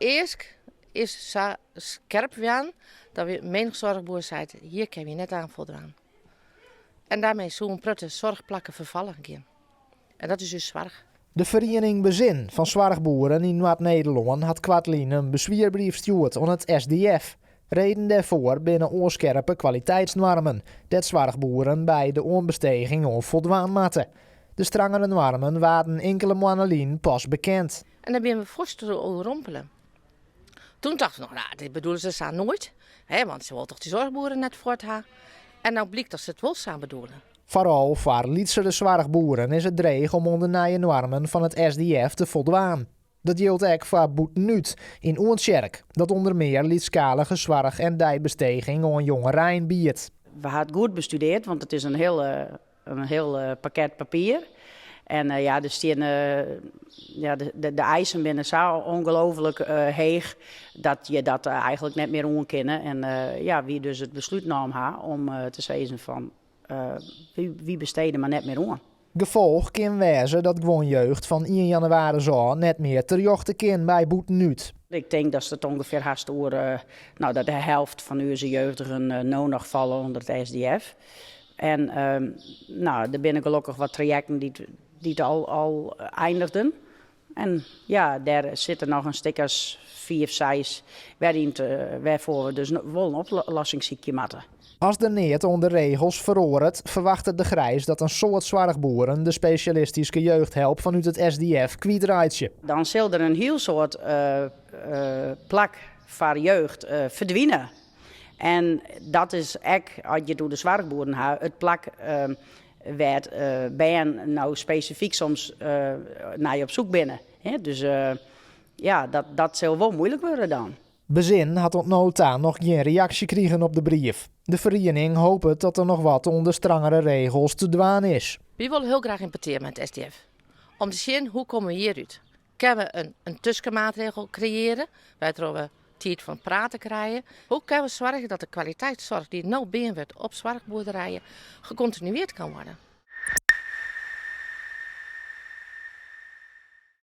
eask is sa skerp wurden dat menich soarchboer seit, hjir kinne wy net oan foldwaan. En dêrmei soe in protte soarchplakken ferfallen gean. En dat is ús soarch. De feriening Bezin fan soarchboeren yn Noard-Nederlân hat koartlyn in beswierbrief stjoerd oan it SDF. Reden dêrfoar binne oanskerpe kwaliteitsnoarmen, dêr't soarchboeren by de oanbesteging oan foldwaan moatte. De strangere noarmen waarden inkele moannen lyn pas bekend. En dêr binne we foars oerrompele. Toen tochten we noch, nou, dit bedoele se sa noait, hè, want se wolle toch dy soarchboeren net fuort ha. En no blykt dat se it wol sa bedoele. Foaral foar lytsere soarchboeren is it dreech om oan de nije noarmen fan it SDF te foldwaan. Dat jildt ek foar Bûtenút yn Oentsjerk, dat ûnder mear lytsskalige soarch en deibesteging oan jongerein biedt. We ha it goed bestudearre, want it is in hiel pakket papier. En ja, der stean, ja, de eisen binne sa ongelooflik heech dat je dat eigentlik net mear oankinne. En ja, wy dus it beslút naam ha om te sizzen fan wy bestede mar net mear oan. Gefolch kin wêze dat guon jeugd fan 1 jannewaris ôf net mear terjochte kin by Bûtenút. Ik tink dat it ûngefear hast oer, no, dat de helte fan ús jeugdigen no noch falle ûnder it SDF. En no, der binne gelokkich wat trajekten dy't al einigden. En ja, dêr sitte noch in stik as fiif, seis wêrfoar we dus wol in oplossing sykje moatte. As der neat oan de regels feroaret, ferwachtet De Grijs dat in soad soarchboeren de spesjalistyske jeugdhelp fanút it SDF kwytreitsje. Dan sil der in hiel soad plak foar jeugd ferdwine. En dat is ek, as je it oer de soarchboeren ha, it plak wêr't bern no spesifyk soms nei op syk binne. Dus ja, dat sil wol muoilik wurde dan. Bezin hat oant no ta noch gjin reaksje krigen op de brief. De feriening hopet dat der noch wat oan de strangere regels te dwaan is. Wy wolle hiel graach yn petear mei it SDF. Om te sjen hoe komme we hjirút. Kinne we in tuskenmaatregel kreëarje, wêrtroch't we tiid fan praten krije? Hoe kinne we soargje dat de kwaliteitssoarch dy't no bean wurdt op soarchboerderijen gekontinuearre kin wurde?